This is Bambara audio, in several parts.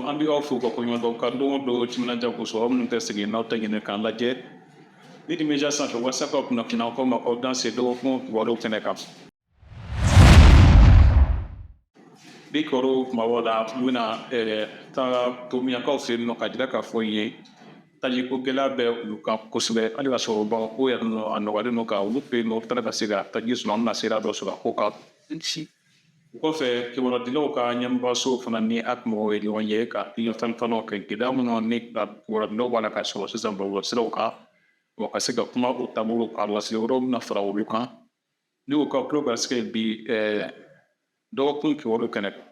Limanaw, an bɛ aw fo ka koɲuman dɔn ka don o don timinandiya kosɔn, aw minnu tɛ sɛgɛn n'aw tɛ ɲinɛ k'an lajɛ Nidi Media sanfɛ walasa k'aw kunnafoni aw ma aw danse dɔgɔkun kibaruyaw kɛnɛ kan. Bi kibaru kumabaw la, n bɛna taa Tomiyakaw fɛ yen nɔ ka jira k'a fɔ i ye tajiko gɛlɛya bɛ olu kan kosɛbɛ, hali ka sɔrɔ Bamakɔ yan nɔ a nɔgɔyalen don ka olu fɛ yen nɔ, u taara ka se ka taji sɔrɔ. An bɛna sira dɔ sɔrɔ a ko kan. O kɔfɛ, kibarudilaw ka ɲɛmɔgɔso fana ni a mɔgɔw ye ɲɔgɔn ye ka ɲɛfɔli kɛ gɛlɛya minnu ni kibarudilaw b'a la ka sɔrɔ sisan bɔlɔlɔsiraw kan, wa ka se ka kuma u taabolo kan, laseli wɛrɛw bɛna fara olu kan ni u ka tulo garisɛgɛ bi dɔgɔkun kibaru kɛnɛ kan.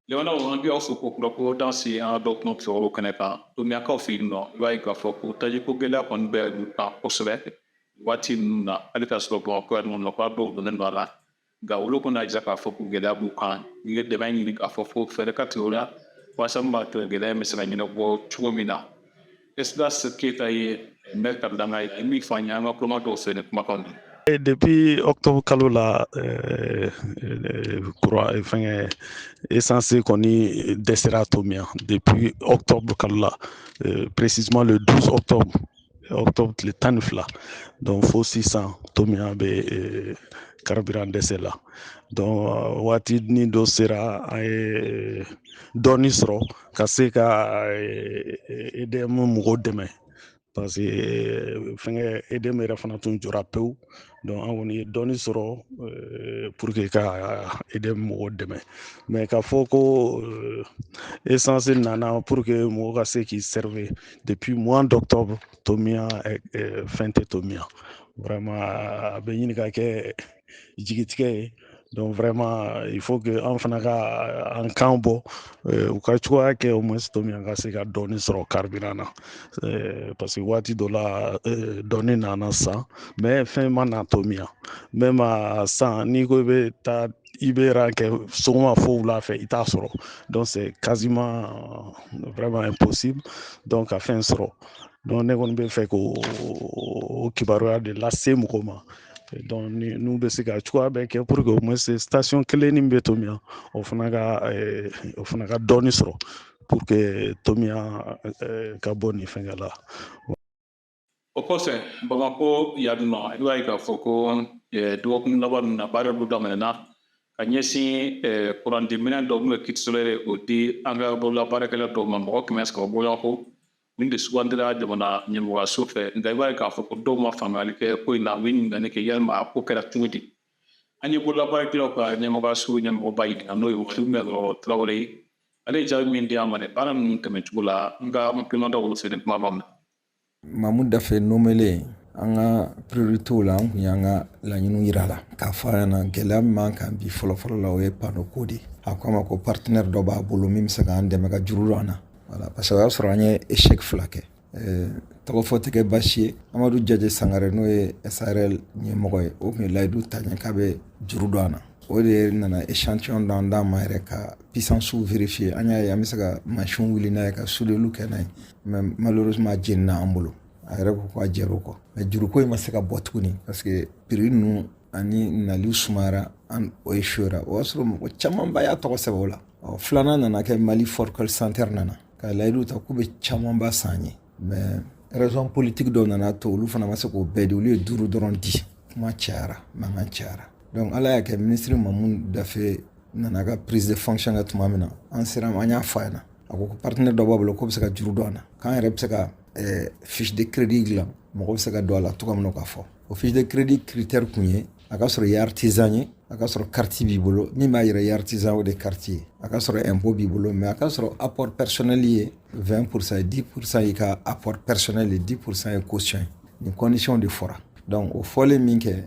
Limanaw, an bɛ aw fo ko kura ko danse an ka dɔgɔkun kibaru kɛnɛ kan. Tomiyakaw fɛ yen nɔ, i b'a ye k'a fɔ ko tajiko gɛlɛya kɔni bɛ olu kan kosɛbɛ waati ninnu na, hali k'a sɔrɔ Bamakɔ yan nɔ nɔgɔya dɔw donnen don a la, nka olu kɔni y'a jira k'a fɔ ko gɛlɛya b'u kan. U ye dɛmɛ ɲini k'a fɔ ko fɛɛrɛ ka tigɛ o la walasa min b'a to gɛlɛya in bɛ se ka ɲɛnabɔ cogo min na. Esdras Keyita ye maire ka dankan ye, a ye min fɔ an ye, an ka kulomajɔ fɛ ni kumakanw ye. Depuis octobre kalo la, courant fɛngɛ essence kɔni dɛsɛra Tomia depuis octobre kalo la, précisément le 12 octobre, octobre tile 12. Donc fo sisan Tomia bɛ carburant dɛsɛ la. Donc waati ni dɔ sera, an ye dɔɔni sɔrɔ ka se ka EDM mɔgɔw dɛmɛ, parce que fɛngɛ EDM yɛrɛ fana tun jɔra pewu. Donc an kɔni ye dɔɔni sɔrɔ pour que ka EDM mɔgɔw dɛmɛ. Mais k'a fɔ ko essence nana pour que mɔgɔ ka se k'i servir, depuis mois d'octobre Tomia fɛn tɛ Tomia. Vraiment a bɛ ɲini ka kɛ jigitigɛ ye. Donc vraiment il faut que an fana ka an kan bɔ, u ka cogoya kɛ au moins Tomia ka se ka dɔɔni sɔrɔ carburant na, parce que waati dɔ la dɔɔni nana san, mais fɛn ma na Tomia. Même a san, n'i ko i bɛ taa, i bɛ rang kɛ sɔgɔma fo wula fɛ, i t'a sɔrɔ. Donc c'est quasiment vraiment impossible donc ka fɛn sɔrɔ. Donc ne kɔni bɛ fɛ k'o kibaruya de lase mɔgɔw ma. Donc ni n'u bɛ se ka cogoya bɛɛ kɛ pour que au moins station kelen min bɛ Tomia, o fana ka dɔɔni sɔrɔ pour que Tomia ka bɔ nin fɛngɛ la. O kɔfɛ, Bamakɔ yan nɔ, i b'a ye k'a fɔ ko dɔgɔkun laban ninnu na, baara dɔ daminɛna ka ɲɛsin kurandiminɛn dɔ min bɛ kit solaire, o di an ka bolola baarakɛla dɔw ma, mɔgɔ 300 bɔɲɔgɔnko min de sugandira jamana ɲɛmɔgɔyaso fɛ. Nka i b'a ye k'a fɔ ko dɔw ma faamuyali kɛ ko in na, u ye ɲininkali kɛ yalima a ko kɛra cogo di. An ye bolola baarakɛlaw ka ɲɛmɔgɔyaso ɲɛmɔgɔba ɲininka, n'o ye Umaru Tarawele ye. Ale ye jaabi min di an ma dɛ, baara ninnu tɛmɛcogo la, n ka hakilina olu fɛ ni kuma b'an na. Mamu Dafe nomelen, an ka prioritéw la, an kun y'an ka laɲiniw yira la k'a fɔ a ɲɛna gɛlɛya min b'an kan bi fɔlɔfɔlɔ la, o ye panneau ko de. A ko a ma ko partenaire dɔ b'a bolo min bɛ se k'an dɛmɛ ka juru don an na. Voilà, parce que o y'a sɔrɔ an ye échec fila kɛ. Tɔgɔ fɔ tɛ kɛ baasi ye. Amadu Jaje Sangare, n'o ye SARL ɲɛmɔgɔ ye, o tun ye layidu ta ɲɛ k'a bɛ juru don an na. O de nana échantillon d'an d'a ma yɛrɛ ka puissance vérifier. An y'a ye an bɛ se ka machine wuli n'a ye ka soudeliw kɛ n'a ye, mais malheureusement a jenina an bolo. A yɛrɛ ko k'a jɛr'o kɔ, mais juruko in ma se ka bɔ tuguni parce que prix ninnu ani naliw sumayara, an o échouera. O y'a sɔrɔ mɔgɔ camanba y'a tɔgɔ sɛbɛn o la. Ɔ filanan nana kɛ, Mali Forcol Center nana ka layidu ta k'u bɛ camanba san ye, mais raison politique dɔw nana to olu fana ma se k'o bɛɛ di. Olu ye duuru dɔrɔn di. Kuma cayara, mankan cayara. Donc Ala y'a kɛ, ministre Mamu Dafe nana ka prise de fonction kɛ tuma min na, an sera an y'a fɔ a ɲɛna. A ko ko partenaire dɔ b'a bolo k'o bɛ se ka juru don an na, k'an yɛrɛ bɛ se ka fiche de crédit dilan, mɔgɔ bɛ se ka don a la cogoya min na k'a fɔ. O fiche de crédit critère kun ye a ka sɔrɔ i ye artisan ye, a ka sɔrɔ carte b'i bolo min b'a yira i ye artisan, o de carte ye, a ka sɔrɔ impôt b'i bolo, mais a ka sɔrɔ apport personnel ye 20% ye, 10% y'i ka apport personnel ye, 10% ye caution ye. Nin condition de fɔra. Donc o fɔlen min kɛ,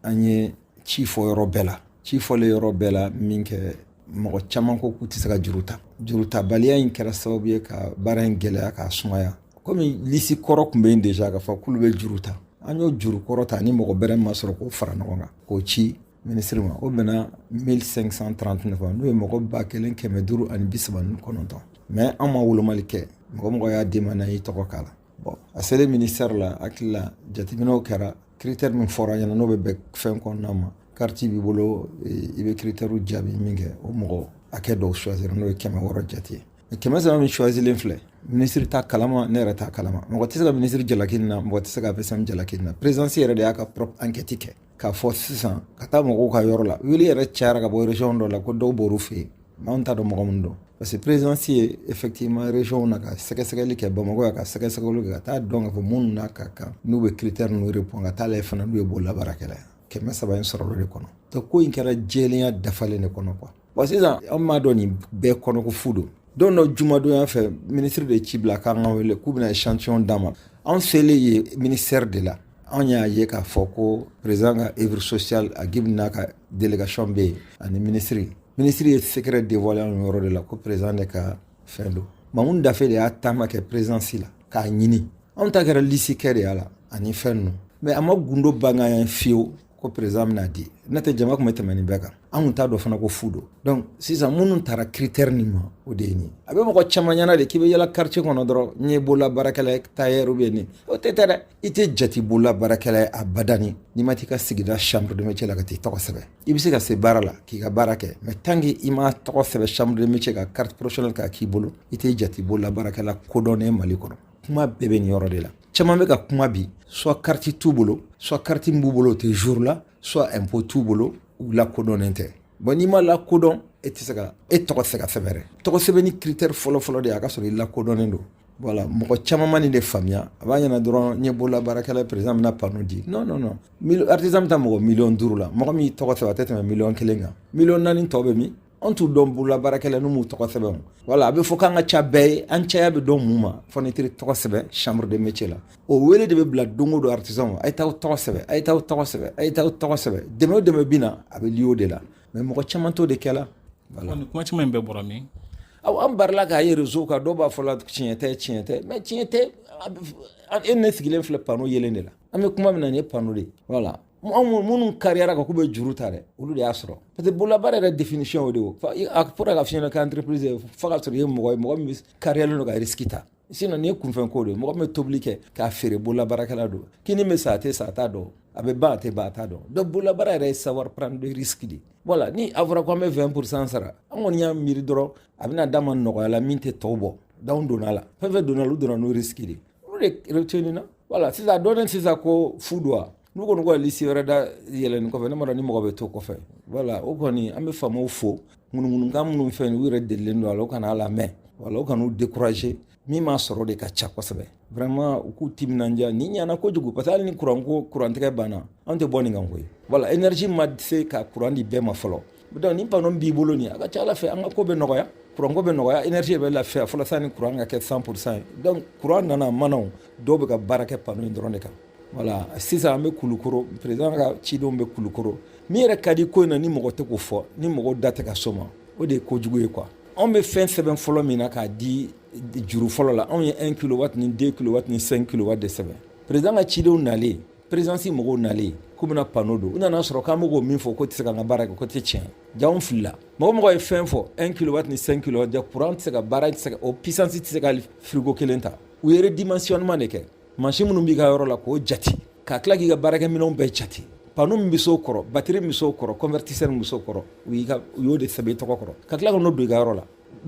an ye ci fɔ yɔrɔ bɛɛ la. Ci fɔlen yɔrɔ bɛɛ la min kɛ, mɔgɔ caman ko k'u tɛ se ka juru ta. Juru tabaliya in kɛra sababu ye ka baara in gɛlɛya k'a sumaya. Komi liste kɔrɔ tun bɛ yen déjà k'a fɔ k'olu bɛ juru ta, an y'o juru kɔrɔ ta ni mɔgɔ bɛrɛ ma sɔrɔ k'o fara ɲɔgɔn kan k'o ci minisiri ma. O bɛnna 1539 ma, n'o ye mɔgɔ 1539. Mais an ma wolomali kɛ, mɔgɔ mɔgɔ y'a d'e ma n'an y'i tɔgɔ k'a la. Bon, a selen ministère la, hakili la jateminɛw kɛra, critère min fɔra ɲɛna n'o bɛ bɛn fɛn kɔnɔna ma. Carte b'i bolo, i bɛ critère jaabi min kɛ, o mɔgɔ hakɛ dɔw choisir, n'o ye 600 jate ye. 300 min choisilen filɛ, minisiri t'a kalama, ne yɛrɛ t'a kalama. Mɔgɔ tɛ se ka minisiri jalaki nin na, mɔgɔ tɛ se ka APCM jalaki nin na. Présidence yɛrɛ de y'a ka propre enquête kɛ k'a fɔ sisan ka taa mɔgɔw ka yɔrɔ la. Wele yɛrɛ cayara ka bɔ région dɔ la ko dɔw bɔr'u fɛ yen, anw t'a dɔn mɔgɔ min don, parce que présidence ye effectivement région na ka sɛgɛsɛgɛli kɛ, Bamakɔ yan ka sɛgɛsɛgɛli kɛ, ka taa dɔn k'a fɔ minnu n'a ka kan, n'u bɛ critère ninnu répond, ka taa lajɛ fana n'u ye bololabaarakɛla ye. 300 in sɔrɔla o de kɔnɔ. Donc ko in kɛra jɛlenya dafalen de kɔnɔ quoi. Bon, sisan an m'a dɔn nin bɛɛ kɔnɔ ko fu don. Don dɔ jumadonya fɛ, ministre de ci bila k'an ka wele k'u bɛna échantillon d'an ma. Anw selen ye ministère de la, anw y'a ye k'a fɔ ko président ka œuvre sociale Agib n'a ka délégation bɛ yen ani ministre. Ministre ye secret dévoilé anw yɔrɔ de la ko président de ka fɛn don. Mamu Dafe de y'a taama kɛ présidence la k'a ɲini. Anw ta kɛra liste kɛ de y'a la ani fɛn ninnu, mais a ma gundo bangan fiyewu ko président bɛna di. N'o tɛ, jama tun bɛ tɛmɛ nin bɛɛ kan. An kun t'a dɔn fana ko fu don. Donc sisan minnu taara critère nin ma, o de ye nin ye. A bɛ mɔgɔ caman ɲɛna de k'i bɛ yala quartier kɔnɔ dɔrɔn, n ye bolola baarakɛla ye, tailleur ou bien nin. O tɛ tɛ dɛ. I tɛ jate bolola baarakɛla ye abadani n'i ma t'i ka sigida chambre de métier la ka t'i tɔgɔ sɛbɛn. I bɛ se ka se baara la k'i ka baara kɛ, mais tant que i ma tɔgɔ sɛbɛn chambre de métier ka carte professionnelle k'a k'i bolo, i tɛ jate bolola baarakɛla kodɔnnen Mali kɔnɔ. Kuma bɛɛ bɛ nin yɔrɔ de la. Caman bɛ ka kuma bi, soit carte t'u bolo, soit carte min b'u bolo o tɛ jour la, soit impôt t'u bolo, u lakodɔnnen tɛ. Bon, n'i ma lakodɔn, e tɛ se ka e tɔgɔ tɛ se ka sɛbɛn dɛ. Tɔgɔ sɛbɛnni critère fɔlɔ-fɔlɔ de ye a ka sɔrɔ i lakodɔnnen don. Voilà, mɔgɔ caman ma nin de faamuya. A b'a ɲɛna dɔrɔn n ye bolola baarakɛla, président bɛna panneau di. Non, non, non. Artisan bɛ taa mɔgɔ 5 miliyɔn la, mɔgɔ min tɔgɔ sɛbɛn a tɛ tɛmɛ 1 miliyɔn kan. 4 miliyɔn tɔ bɛ min? Anw t'u dɔn bolola baarakɛla n'u m'u tɔgɔ sɛbɛn o. Voilà, a bɛ fɔ k'an ka ca bɛɛ ye, an caya bɛ dɔn mun ma? Fɔ n'i taara tɔgɔ sɛbɛn chambre de métier la. O wele de bɛ bila don o don artisan, a ye t'aw tɔgɔ sɛbɛn, a ye t'aw tɔgɔ sɛbɛn, a ye t'aw tɔgɔ sɛbɛn. Dɛmɛ o dɛmɛ bɛ na, a bɛ lié o de la, mais mɔgɔ caman t'o de kɛ la. Voilà. Nin kuma caman in bɛɛ bɔra min? Awɔ, an barila k'a ye réseau kan, dɔw b'a fɔ la tiɲɛ tɛ, tiɲɛ tɛ, mais tiɲɛ tɛ. E ne sigilen filɛ panneau yelen de la. An bɛ kuma min na, nin ye panneau de ye. Voilà. Anw minnu kariyara ka k'u bɛ juru ta dɛ, olu de y'a sɔrɔ, parce que bololabaara yɛrɛ définition o de o. A fɔra ka f'i ɲɛna ka entreprise ye fo ka sɔrɔ i ye mɔgɔ ye, mɔgɔ min kariyalen don ka risque ta. Sinon nin ye kunfɛn ko de ye. Mɔgɔ min bɛ tobili kɛ k'a feere, bololabaarakɛla don. Kini bɛ sa, a tɛ sa, a t'a dɔn. A bɛ ban, a tɛ ban, a t'a dɔn. Donc bololabaara yɛrɛ ye savoir prendre des risques de. Voilà, ni a fɔra ko an bɛ 20 % sara, an kɔni y'a miiri dɔrɔn a bɛna d'a ma nɔgɔya la min tɛ tɔw bɔ. Donc donna la, fɛn fɛn donna la, olu donna n'o risque de, olu de retenu na. Voilà, sisan a dɔnnen sisan ko fu don wa, n'u kɔni ko ka liste wɛrɛ da yɛlɛnni kɔfɛ, ne ma dɔn ni mɔgɔ bɛ to kɔfɛ. Voilà, o kɔni an bɛ faamaw fo. Ŋunuŋunukan minnu fɛn, u yɛrɛ delilen don a la, o kana lamɛn. Voilà, o kan'u décourager. Min m'a sɔrɔ de ka ca kosɛbɛ. Vraiment, u k'u timinandiya. Nin ɲana kojugu, parce que hali ni kuran ko kurantigɛ banna, anw tɛ bɔ nin kan koyi. Voilà, énergie ma se ka kuran di bɛɛ ma fɔlɔ. Donc ni panneau b'i bolo nin, a ka ca ala fɛ an ka ko bɛ nɔgɔya, kuran ko bɛ nɔgɔya, énergie bɛ lafiya fɔlɔ sani kuran ka kɛ 100 % ye. Donc kuran nana manaw, dɔw bɛ ka baara kɛ panneau in dɔrɔn de kan. Voilà, sisan an bɛ Kulukoro, président ka cidenw bɛ Kulukoro. Min yɛrɛ ka di ko in na, ni mɔgɔ tɛ k'o fɔ, ni mɔgɔw da tɛ ka s'o ma, o de ye kojugu ye quoi. Anw bɛ fɛn sɛbɛn fɔlɔ min na k'a di juru fɔlɔ la, anw ye 1 kilowatt ni 2 kilowatt ni 5 kilowatt de sɛbɛn. Président ka cidenw nalen, présidence mɔgɔw nalen k'u bɛna panneau don, u nana sɔrɔ k'an bɛ k'o min fɔ ko tɛ se k'an ka baara kɛ, ko tɛ tiɲɛ. Ja anw filila. Mɔgɔ mɔgɔ ye fɛn fɔ 1 kilowatt ni 5 kilowatt, ja courant tɛ se ka baara, tɛ se ka o puissance tɛ se ka frigo kelen ta. U ye redimensionnement de kɛ. Mansin minnu b'i ka yɔrɔ la, k'o jate, ka tila k'i ka baarakɛminɛnw bɛɛ jate, panneau min bɛ s'o kɔrɔ, batterie min bɛ s'o kɔrɔ, convertisseur min bɛ s'o kɔrɔ, u y'i ka u y'o de sɛbɛn i tɔgɔ kɔrɔ, ka tila ka n'o don i ka yɔrɔ la.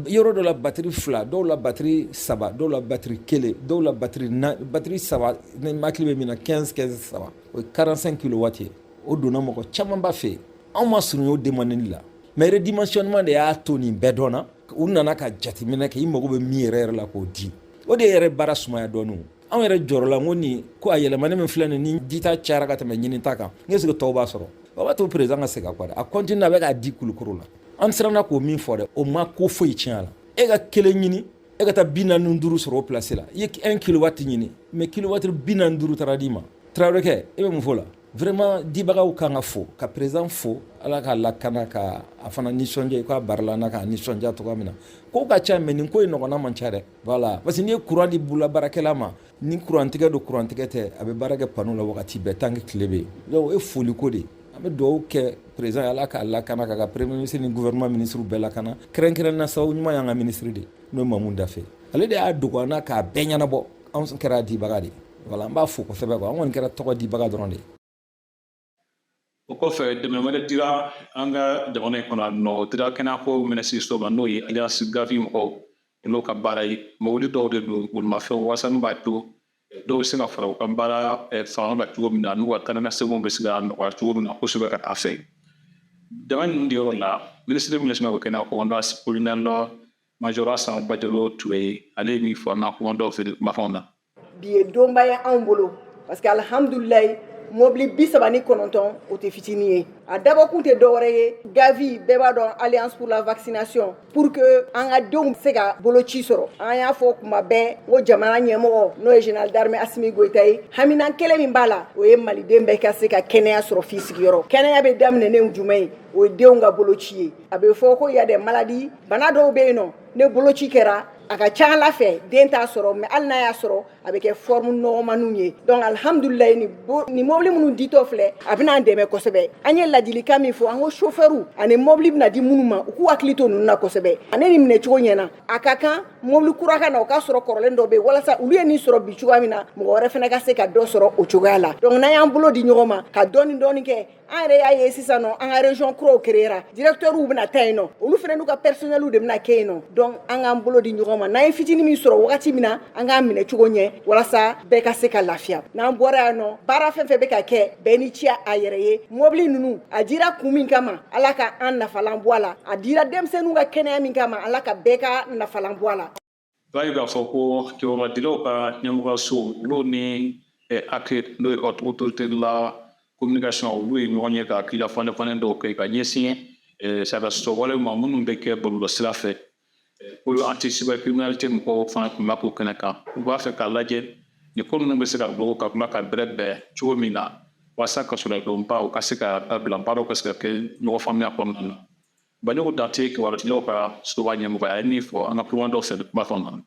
Yɔrɔ dɔ la batterie fila, dɔw la batterie saba, dɔw la batterie kelen, dɔw la batterie na batterie saba. Ni hakili bɛ min na, 15 15 saba, o ye 45 kilowatt ye. O donna mɔgɔ caman ba fɛ yen. Anw ma surunya o demandeli la, mais redimensionnement de y'a to nin bɛɛ dɔnna. U nana ka jateminɛ kɛ, i mago bɛ min yɛrɛ yɛrɛ la, k'o di. O de yɛrɛ baara sumaya dɔɔnin. Anw yɛrɛ jɔrɔ la, n ko nin ko a yɛlɛmani min filɛ nin, ni dita cayara ka tɛmɛ ɲinita kan, n est-ce que tɔw b'a sɔrɔ? O b'a to président ka segin a kɔ dɛ. A continue, a bɛ k'a di Kulukoro la. An siranna k'o min fɔ dɛ, o ma ko foyi tiɲɛ a la. E ka kelen ɲini, e ka taa 45 sɔrɔ o place la. I ye 1 kilowatt ɲini, mais kilowatt 45 taara d'i ma. Tarawele kɛ, e bɛ mun fɔ o la? Vraiment, dibagaw kan ka fo, ka président fo, Ala k'a lakana, ka a fana nisɔndiya i k'a barila n'a k'a nisɔndiya cogoya min na. Ko ka ca, mais nin ko in ɲɔgɔnna man ca dɛ. Voilà, parce que n'i ye courant di bolola baarakɛla ma, ni kurantigɛ don, kurantigɛ tɛ, a bɛ baara kɛ panneau la wagati bɛɛ tant que tile bɛ yen. Donc o ye foli ko de ye. An bɛ dugawu kɛ président ye, Ala k'a lakana, k'a ka premier ministre ni gouvernement ministre bɛɛ lakana. Kɛrɛnkɛrɛn na, sababu ɲuman y'an ka ministre de, n'o ye Mamu Dafe. Ale de y'a dogo an na k'a bɛɛ ɲɛnabɔ. Anw kɛra dibaga de ye. Voilà, an b'a fo kosɛbɛ quoi. An kɔni kɛra tɔgɔ dibaga dɔrɔn de ye. O kɔfɛ, dɛmɛ wɛrɛ dira an ka jamana in kɔnɔ nɔ. O dira kɛnɛyako minisiriso ma, n'o ye Alliance Gavi mɔgɔw n'o ka baara ye. Mobili dɔw de don, bolimafɛnw, walasa min b'a to dɔw bɛ se ka fara u ka baara fanga kan cogo min na, n'u ka taa ni ka seginw bɛ se ka nɔgɔya cogo min na kosɛbɛ ka taa fɛ. Dɛmɛ ninnu di yɔrɔ la, minisiri min bɛ kɛnɛya ko, colonel major Asan Bajalo Ture, ale ye min fɔ an ka kuma dɔw fɛ kumakanw na. Bi ye donba ye anw bolo, parce que alhamdulilayi, mobili 39, o tɛ fitinin ye. A dabɔkun tɛ dɔwɛrɛ ye, Gavi, bɛɛ b'a dɔn, Alliance pour la vaccination, pour que an ka denw se ka boloci sɔrɔ. An y'a fɔ kuma bɛɛ ko jamana ɲɛmɔgɔ, n'o ye général d'armée Assimi Goïta ye, haminan kelen min b'a la, o ye maliden bɛɛ ka se ka kɛnɛya sɔrɔ f'i sigiyɔrɔ. Kɛnɛya bɛ daminɛ ne jumɛn ye? O ye denw ka boloci ye. A bɛ fɔ ko y a des maladies, bana dɔw bɛ yen nɔ, ne boloci kɛra, a ka ca ala fɛ den t'a sɔrɔ, mais hali n'a y'a sɔrɔ, a bɛ kɛ forme nɔgɔmaninw ye. Donc alhamdulilayi, ni mobili minnu ditɔ filɛ, a bɛna an dɛmɛ kosɛbɛ. An ye ladilikan min fɔ, an ko chauffeur ani mobili bɛna di minnu ma, u k'u hakili to ninnu na kosɛbɛ. Ale ni minɛcogo ɲɛna, a ka kan mobili kura ka na, o k'a sɔrɔ kɔrɔlen dɔ bɛ yen, walasa olu ye nin sɔrɔ bi cogoya min na, mɔgɔ wɛrɛ fana ka se ka dɔ sɔrɔ o cogoya la. Donc n'an y'an bolo di ɲɔgɔn ma ka dɔɔni dɔɔni kɛ, an yɛrɛ y'a ye sisan nɔ, an ka région kuraw créera, directeurs bɛna taa yen nɔ, olu fana n'u ka personnel de bɛna kɛ yen nɔ. Donc an k'an bolo di ɲɔgɔn ma, n'an ye fitinin min sɔrɔ wagati min na, an k'a minɛ cogo ɲɛ, walasa bɛɛ ka se ka lafiya. N'an bɔra yan nɔ, baara fɛn fɛn bɛ ka kɛ, bɛɛ ni ci a yɛrɛ ye. Mobili ninnu a dira kun min kama, Ala ka an nafalan bɔ a la. A dira denmisɛnninw ka kɛnɛya min kama, Ala ka bɛɛ ka nafalan bɔ a la. B'a ye k'a fɔ ko kibaruya ka ɲɛmɔgɔso, olu ni HAC, n'o ye Haute Autorité de la Communication, olu ye ɲɔgɔn ye ka hakilila falen falen dɔw kɛ ka ɲɛsin sariya sɔsɔ walew ma minnu bɛ kɛ bɔlɔlɔsira fɛ. Ko anti cybercriminalité mɔgɔw fana tun b'a ko kɛnɛ kan. U b'a fɛ k'a lajɛ nin ko ninnu bɛ se ka bɔ ka kuma ka bɛrɛ bɛn cogo min na, walasa kasoladonba u ka se ka dabila, baaraw ka se ka kɛ ɲɔgɔn faamuya kɔnɔna na. Banjugu Dante, kibaruya ka soba ɲɛmɔgɔ, a ye min fɔ an ka kuma dɔw fɛ kuma kɔnɔna na.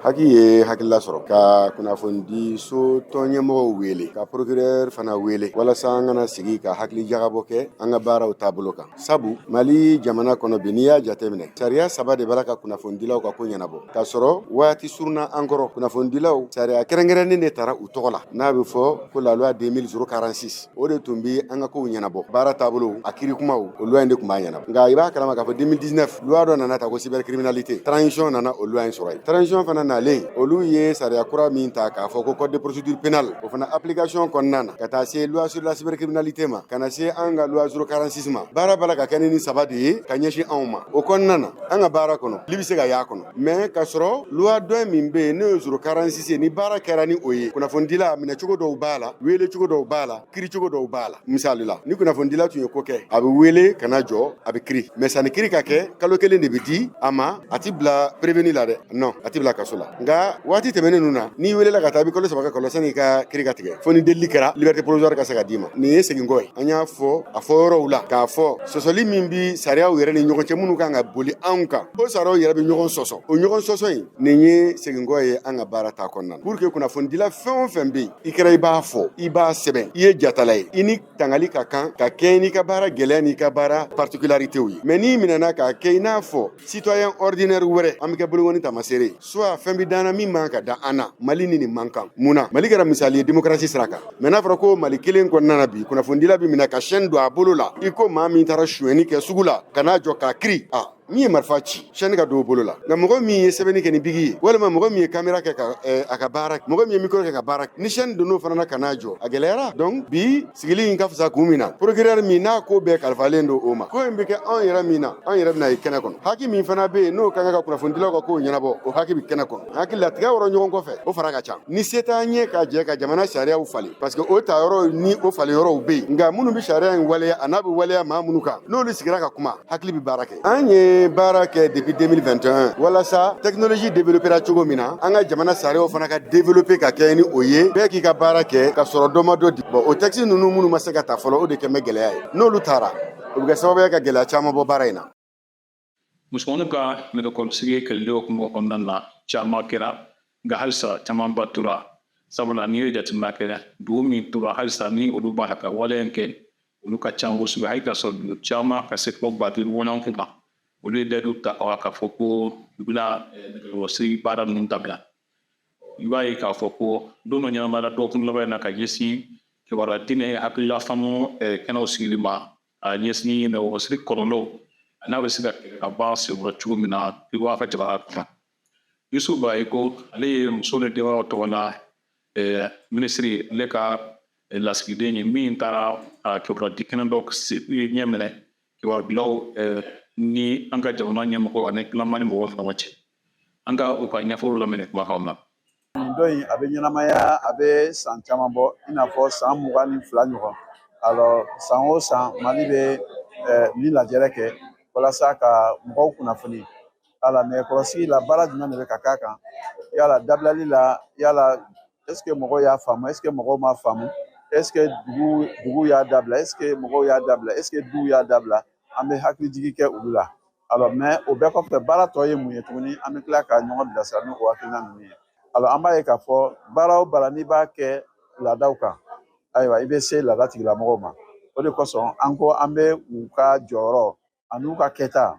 HAC ye hakilila sɔrɔ ka kunnafoni so tɔn ɲɛmɔgɔw wele, ka procureur fana wele, walasa an kana sigi ka hakili jagabɔ kɛ an ka baaraw taabolo kan. Sabu Mali jamana kɔnɔ bi, n'i y'a jateminɛ, sariya saba de b'a ka kunnafonidilaw ka ko ɲɛnabɔ. K'a sɔrɔ waati surunna an kɔrɔ, kunnafonidilaw, sariya kɛrɛnkɛrɛnnen de taara u tɔgɔ la, n'a bɛ fɔ ko la loi 2046. O de tun bɛ an ka kow ɲɛnabɔ, baara taabolo, a kiri kumaw, o loi in de tun b'a ɲɛnabɔ. Nka i b'a kalama k'a fɔ 2019, loi dɔ nana ta ko cybercriminalité. Transition nana o loi in sɔrɔ yen. Transition fana nalen, olu ye sariya kura min ta k'a fɔ ko code de procédure pénale, o fana application kɔnɔna na, ka taa se loi sur la cybercriminalité ma, ka na se an ka loi 046 ma. Baara b'a la ka kɛ ni saba de ye ka ɲɛsin anw ma. O kɔnɔna na, an ka baara kɔnɔ, li bɛ se ka y'a kɔnɔ, mais ka sɔrɔ loi dɔ min bɛ yen, n'o ye 046 ye, ni baara kɛra ni o ye, kunnafonidila minɛcogo dɔw b'a la, wele cogo dɔw b'a la, kiri cogo dɔw b'a la. Misali la, ni kunnafonidila tun ye ko kɛ, a bɛ wele ka na jɔ, a bɛ kiri, mais sanni kiri ka kɛ, kalo kelen de bɛ di a ma. A ti bila prévenu la dɛ, non, a ti bila kaso la. Nka waati tɛmɛnen ninnu na, n'i welela ka taa, i bɛ kalo 3 kɛ kɔlɔ sanni i ka kiri ka tigɛ, fo ni delili kɛra, liberté provisoire ka se ka d'i ma. Nin ye seginkɔ ye. An y'a fɔ a fɔ yɔrɔw la k'a fɔ sɔsɔli min bi sariyaw yɛrɛ ni ɲɔgɔn cɛ, minnu kan ka boli anw kan, o sariyaw yɛrɛ bɛ ɲɔgɔn sɔsɔ. O ɲɔgɔn sɔsɔ in, nin ye seginkɔ ye an ka baara ta kɔnɔna na, pour que kunnafonidila fɛn o fɛn bɛ yen, i kɛra i b'a fɔ, i b'a sɛbɛn, i ye jatala ye, i ni tangali ka kan ka kɛ n'i ka baara gɛlɛya n'i ka baara particularité ye. Mais n'i minɛna k'a kɛ i n'a fɔ citoyen ordinaire wɛrɛ, an bɛ kɛ bolokɔni taamasere ye, soit fɛn bɛ d'an na min man ka da an na. Mali ni nin man kan. Mun na? Mali kɛra misali ye démocratie sira kan, mais n'a fɔra ko Mali kelen kɔnɔna na bi, kunnafonidila bɛ minɛ ka chaîne don a bolo la i ko maa min taara sonyɛni kɛ sugu la, ka n'a jɔ k'a kiri, a min ye marifa ci, chaîne ka don o bolo la. Nka mɔgɔ min ye sɛbɛnni kɛ ni bigi ye, walima mɔgɔ min ye caméra kɛ ka a ka baara, mɔgɔ min ye micro kɛ ka baara, ni chaîne donn'o fana na ka n'a jɔ, a gɛlɛyara. Donc bi sigili in ka fisa kun min na, procureur min n'a ko bɛɛ kalifalen don o ma, ko in bɛ kɛ anw yɛrɛ min na, anw yɛrɛ bɛna ye kɛnɛ kɔnɔ. HAC min fana bɛ yen, n'o ka kan ka kunnafonidilaw ka kow ɲɛnabɔ, o HAC bɛ kɛnɛ kɔnɔ. Hakili la, tigɛ wɔrɔ ɲɔgɔn kɔfɛ, o fara ka ca. Ni se t'an ye ka jɛ ka jamana sariyaw falen, parce que o ta yɔrɔ ni o falen yɔrɔw bɛ yen, nka minnu bɛ sariya in waleya, a n'a bɛ waleya maa minnu kan, n'olu sigira ka kuma, hakili bɛ baara kɛ. An ye baara kɛ depuis 2021 walasa technologie développera cogo min na, an ka jamana sariyaw fana ka développer ka kɛ ni o ye, bɛɛ k'i ka baara kɛ ka sɔrɔ dɔ ma dɔ di. Bon, o texte ninnu minnu ma se ka ta fɔlɔ, o de kɛ bɛ gɛlɛya ye. N'olu taara, o bɛ kɛ sababu ye ka gɛlɛya caman bɔ baara in na. Musomaninw ka nɛgɛkɔrɔsigi kɛlɛli hukumu kɔnɔna na, caman kɛra, nka halisa caman ba tora, sabula n'i ye jateminɛ kɛ, dugu min tora halisa ni olu b'a la ka waleya in kɛ, olu ka ca kosɛbɛ. Hali ka sɔrɔ dugu caman ka se fɔ 5000 wɔɲɔgɔn ma, olu ye layidu ta k'a fɔ ko u bɛna nɛgɛkɔrɔsigi baara ninnu dabila. I b'a ye k'a fɔ ko don dɔ ɲɛnamaya la, dɔgɔkun laban in na, ka ɲɛsin Kibaruya diinɛ hakilila faamu kɛnɛw sigili ma a ɲɛsin nɛgɛkɔrɔsigi kɔlɔlɔw n'a bɛ se ka kɛlɛ ka ban senkɔrɔ cogo min na i b'a ka jamana kɔnɔ. Yusuf Bayiko, ale ye muso ni denbayaw tɔgɔ la minisiri, ale ka lasigiden ye min taara a kibaruya di kɛnɛ dɔ ɲɛ minɛ kibaruyabilaw ni an ka jamana ɲɛmɔgɔ ani kilamani mɔgɔw ni ɲɔgɔn cɛ. An ka u ka ɲɛfɔliw lamɛn kumakanw na. Nin don in, a bɛ ɲɛnamaya, a bɛ san caman bɔ, i n'a fɔ san 22 ɲɔgɔn. Alors, san o san, Mali bɛ nin lajɛrɛ kɛ walasa ka mɔgɔw kunnafoni ala nɛgɛkɔrɔsigi la, baara jumɛn de bɛ ka k'a kan, yala dabilali la, yala est ce que mɔgɔw y'a faamu, est ce que mɔgɔw ma faamu, est ce que dugu dugu y'a dabila, est ce que mɔgɔw y'a dabila, est ce que duw y'a dabila. An bɛ hakilijigi kɛ olu la. Alors, mais o bɛɛ kɔfɛ, baara tɔ ye mun ye tuguni? An bɛ tila ka ɲɔgɔn bilasira ni o hakilina ninnu ye. Alors, an b'a ye k'a fɔ baara o baara, n'i b'a kɛ laadaw kan, ayiwa, i bɛ se laada tigilamɔgɔw ma. O de kosɔn an ko an bɛ u ka jɔyɔrɔ ani u ka kɛta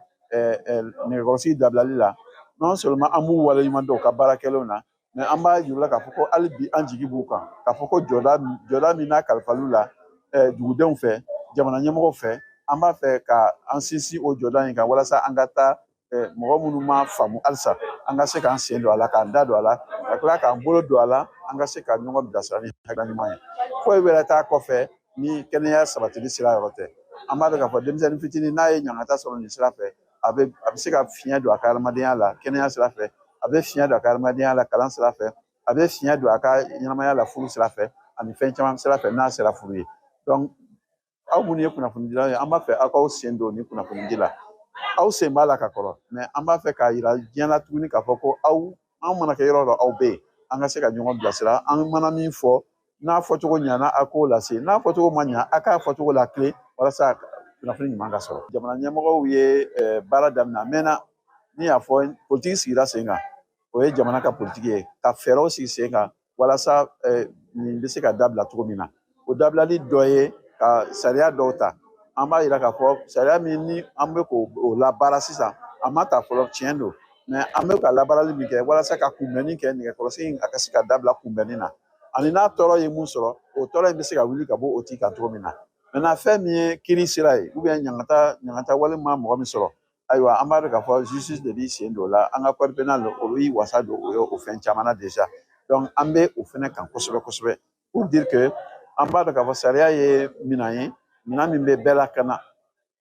nɛgɛkɔrɔsigi dabilali la, non seulement an b'u waleɲuman dɔn u ka baara kɛlenw na, mais an b'a yir'u la k'a fɔ ko hali bi an jigi b'u kan, k'a fɔ ko jɔda min n'a kalifal'u la dugudenw fɛ, jamana ɲɛmɔgɔw fɛ, an b'a fɛ ka an sinsin o jɔda in kan walasa an ka taa mɔgɔ minnu ma faamu halisa, an ka se k'an sen don a la, k'an da don a la, ka tila k'an bolo don a la, an ka se ka ɲɔgɔn bilasira ni hakilina ɲuman ye. Foyi wɛrɛ t'a kɔfɛ ni kɛnɛya sabatili sira yɔrɔ tɛ. An b'a dɔn k'a fɔ denmisɛnnin fitinin, n'a ye ɲangata sɔrɔ nin sira fɛ, a bɛ se ka fiɲɛ don a ka adamadenya la kɛnɛya sira fɛ, a bɛ fiɲɛ don a ka adamadenya la kalan sira fɛ, a bɛ fiɲɛ don a ka ɲɛnamaya la furu sira fɛ, ani fɛn caman sira fɛ n'a sera furu ye. Donc, aw minnu ye kunnafonidilaw ye, an b'a fɛ aw k'aw sen don nin kunnafonidi la. Aw sen b'a la ka kɔrɔ, mais an b'a fɛ k'a yira diɲɛ la tuguni k'a fɔ ko aw, an mana kɛ yɔrɔ dɔ, aw bɛ yen, an ka se ka ɲɔgɔn bilasira. An mana min fɔ, n'a fɔcogo ɲana, a k'o lase, n'a fɔcogo ma ɲa, a k'a fɔcogo la tilen walasa kunnafoni ɲuman ka sɔrɔ. Jamana ɲɛmɔgɔw ye baara daminɛ a mɛnna. Ni y'a fɔ politiki sigira sen kan, o ye jamana ka politiki ye ka fɛɛrɛw sigi sen kan walasa nin bɛ se ka dabila cogo min na. O dabilali dɔ ye ka sariya dɔw ta. An b'a yira k'a fɔ sariya min ni an bɛ k'o labaara sisan, a ma ta fɔlɔ, tiɲɛ don, mais an bɛ ka labaarali min kɛ walasa ka kunbɛnni kɛ, nɛgɛkɔrɔsigi in a ka se ka dabila kunbɛnni na, ani n'a tɔɔrɔ ye mun sɔrɔ, o tɔɔrɔ in bɛ se ka wuli ka bɔ o tigi kan cogo min na. Maintenant, fɛn min ye kiiri sira ye, ou bien ɲangata walima mɔgɔ min sɔrɔ, ayiwa, an b'a dɔn k'a fɔ justice de b'i sen don o la. An ka code pénal, o b'i wasa don o ye o fɛn caman na déjà. Donc, an bɛ o fɛnɛ kan kosɛbɛ kosɛbɛ, pour dire que an b'a dɔn k'a fɔ sariya ye minan ye, minan min bɛ bɛɛ lakana.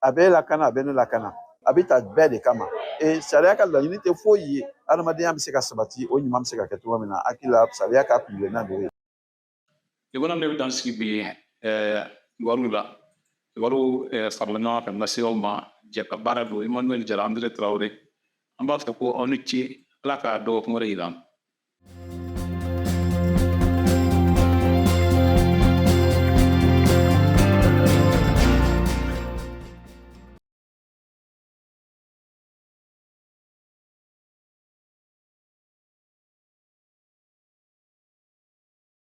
A bɛ e lakana, a bɛ ne lakana, a bɛ ta bɛɛ de kama. E sariya ka laɲini tɛ foyi ye, adamadenya bɛ se ka sabati, o ɲuman bɛ se ka kɛ cogo min na. Hakili la, sariya ka kunbilenna de ye. Jamana de bɛ dan sigi bi kibaru la. Kibaru farala ɲɔgɔn kan lase aw ma, jɛ ka baara don Emmanuel Jara, André Traoré. An b'a fɛ ko aw ni ce, Ala ka dɔgɔkun wɛrɛ yira an na.